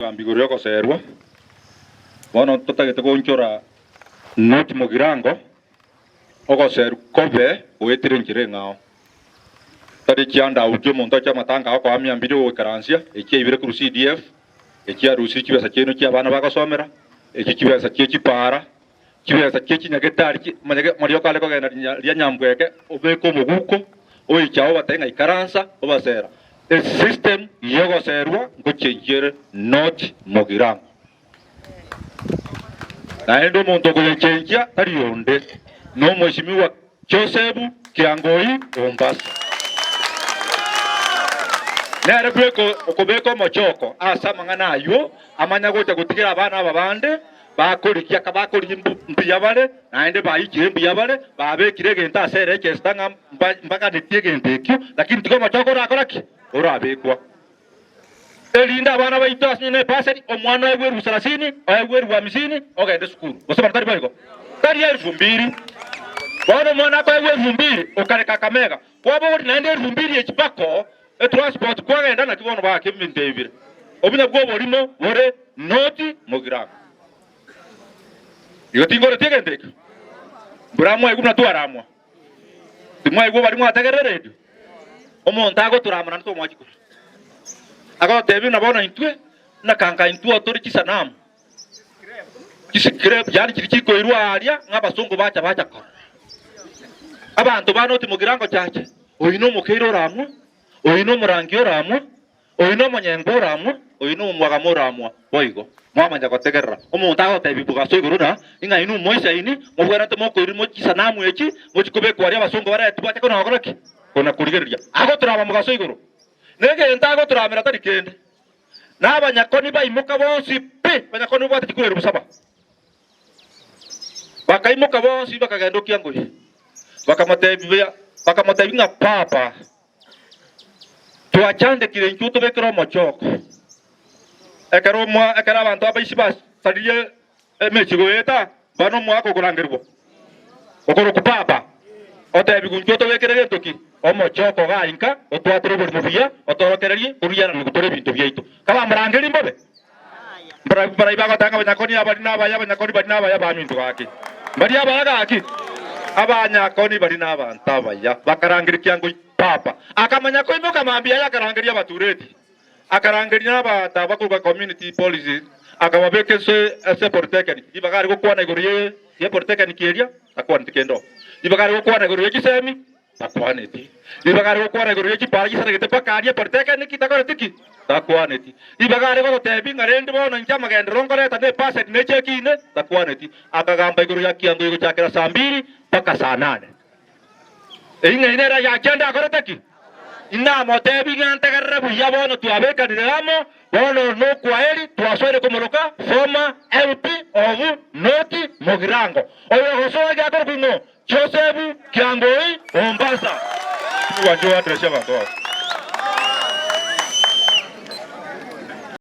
Kogamba igoro y'ogoseerwa, bono totagete goonchora North Mugirango, ogoseerwa kobe goetire enchera eng'ao. Tari echiandau chi'omonto ache amatanga agokoa mia mbiri ogoikaransia, echio aibire korwa CDF, echio arusirie chibesa chiaino chi'abana bagosomera, echio chibesa chie chipaara, chibesa chie chinyagetari chi omanyege omorioka are kogenda rinya ria nyambweke obeke omoguko, oiche agwo obatebie ng'a ikaransa, obasera. Esystem y'ogoserwa ngochenchia ere not Mugirango. Naende omonto okoyechenchia tari onde, nomweshimiwa Joseph Kiangoi Ombasa. Nere bweka okobeka omochoko ase amang'ana ayio, amanya gocha gotigera abana aba bande bakorigia kabakorigia mbuya bare, naende baichire mbuya bare, babekire egento ase ere echesta ng'a mbaganetie egento ekio, lakini tiga omochoko orakora ki? Orabekwa. Erinde abana baito ase nyina ebasari, omwana oegwe erubu sarasini, oegwe erubu hamisini, ogende esukuru. Gose bono tari boigo? Tari erubu mbiri. Bono omwana akoegwa erubu mbiri, okareka akamega. Kwabogoria naende erubu mbiri echi mpaka etransport kwagenda naki bono baaka ebinto ebi bire. Obuya bw'oborimo bore noti mogirango. Igo tingoreti egento ekio. Mbura mwaigwa buna twaramwa. Timwaigwa baria mwategerera eredio? Omonto agotoramana naende tomoa chikura. Agotebia buna bono intwe, buna kanka intwe tore chisanamu, chiscrap yaani chiria chikoirwa aaria ng'a abasongo bacha bacha korora. Abanto bane otimogira ngochache, oyio nomokeire oramwa, oyio nomorangi oramwa, Oyio nomonyengo oramwa, oyio nomomwagamo oramwa boigo. Mwamanya gotegerera omonto agotebia bogaso igoro na ing'a inwe moisaini, mobwenerete mokoirwa chisanamu echi mochie kobekwa aria abasongo baretwe bache kona gokora ki? Kona korigereria. Agotorama mogaso igoro. Negento agotoramera tari kende. Na abanyakoni baimoka bonsi pi, abanyakoni babwate chikura erubu saba. Bakaimoka bonsi bakagenda okiangori. Bakamotebia, bakamotebia ng'a Papa. Twachandekire intwe tobekere omochoko. Ekero omwa ekero abanto abaisi basaririe emechie goeta, bono omwaka okorangerigwa okorokwa Papa, otebigwe intwe tobekere gento ki? Omochoko igaa inka, otwatere oborimo buya, otorokererie koruyananigwa tore ebinto biaito. Kabamorangerie mbobe? Mbarabwo baria bagotanga abanyakoni abari nabaya, abanyakoni bari nabaya baminto gaki. Mbaria abaya gaki? Abanyakoni bari nabanto abaya. Bakarangeria kiangoi Papa. Akamanya koimoka mambia aye akarangeria abatureti. Akarangeria nabanto abakorwa community police akababeka ase ase polytechnic. Ribaga are gokwana igoro ye ye polytechnic eria takwaneti kende oo. Ribaga are gokwana igoro ye chisemi Takwaneti. Ribaga are gokwana igoro ye chipaara chisanegete mpaka aria Polytechnic takoreti ki? Takwaneti. Ribaga are gototebia ng'a rende bono inche amagenderero nkoreta ne epasenti ne chekine? Takwaneti. Akagamba igoro ya kiango egochakera saa mbiri mpaka saa nane. Eyio ng'a nere yachende akorete ki? Inamotebi ng'a ntegerere buya bono twabekanire amo, bono nokwaeri twasoire komoroka former MP of North Mugirango. Oyo ogosoa giakorokwa ng'o? Josefu Kiangoi Mombasa. Mwanche oaddress abanto aba.